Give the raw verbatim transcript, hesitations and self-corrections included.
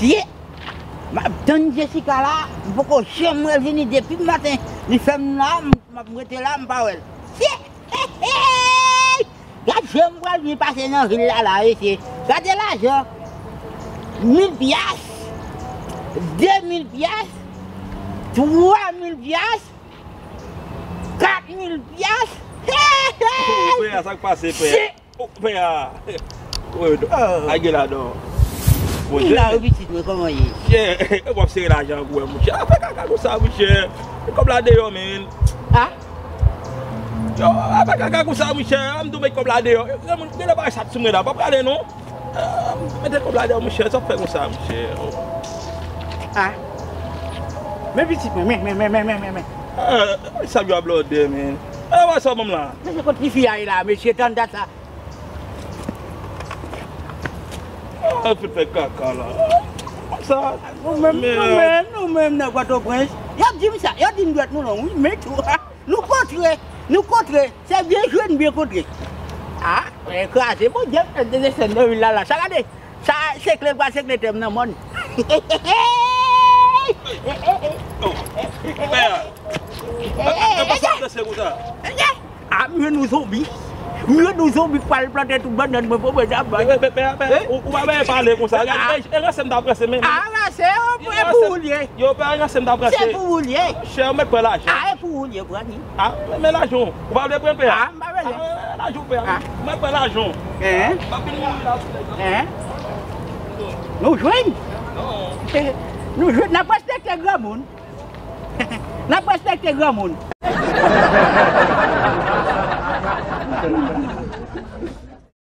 Ye! M ap tann Jessica la, m poko janm wè l vini depi maten. Li fè m la, m, m ap rete la, m pa wè l. Ye! Gad jan m pral byen pase nan vil la, la, mesye. Gade lajan. Mil pyas, de mil pyas, twa mil pyas, kat mil pyas. Hey, hey! Frè, sa k pase, frè? Se Oh, pè a. Wi, a gen ladan. Monchè. La, wi, pitit mwen, kòman ye? Chè, w ap sere lajan pou wè, monchè. A fè kaka konsa, monchè. Kòb la deyò, men. A? Yo, a fè kaka konsa, monchè. A m tou met kòb la deyò. Gen moun, gen lè bagay sa sou mwen la. Pa prale, non. A, mete kòb la deyò, monchè. Sa fè konsa, monchè. A. Men pitit mwen, men, men, men. A, sa yo ap blòde, men. A, wè sa, manm la. Men se kot ti fi a ye la, mesye, tann dat sa. Ah, fout fè kaka la. Sa, nou menm, nou menm, nou menm nan Pòtoprens. Y ap di m sa, y ap di m dwèt nou long, wi, men tou. Nou kontre, nou kontre. Se byen jwe, n byen kontre. Ah, men kraze, Bondye, fè desann nan vil la, la. Sa gade, sa sekle, l pral sekle tè m nan mòn. Oh, pè, e, e, e, sa w danse konsa? A, m jwenn yon zonbi. M jwenn yon zonbi k pral plante tout bannann mwen pou mwen dabò. Pè, pè, pè, pè, ou, ou pa bezwen pale konsa. Gade, e, e ranse m t ap ranse, men, men. A, ranse, e pou ou l ye. Yo, pè, e ranse m t ap ranse. Se pou ou l ye. Chè, ou mèt pran lajan. A, e pou ou l ye, pran li. A, men, men lajan. Ou pa vle pran, pè? A, m pa bezwen. A, lajan, pè. A. Ou mèt pran lajan. Hein? M ap vin mouri la. Hein? Nou jwenn. Nou jwenn, n ap respekte granmoun. N ap respekte granmoun.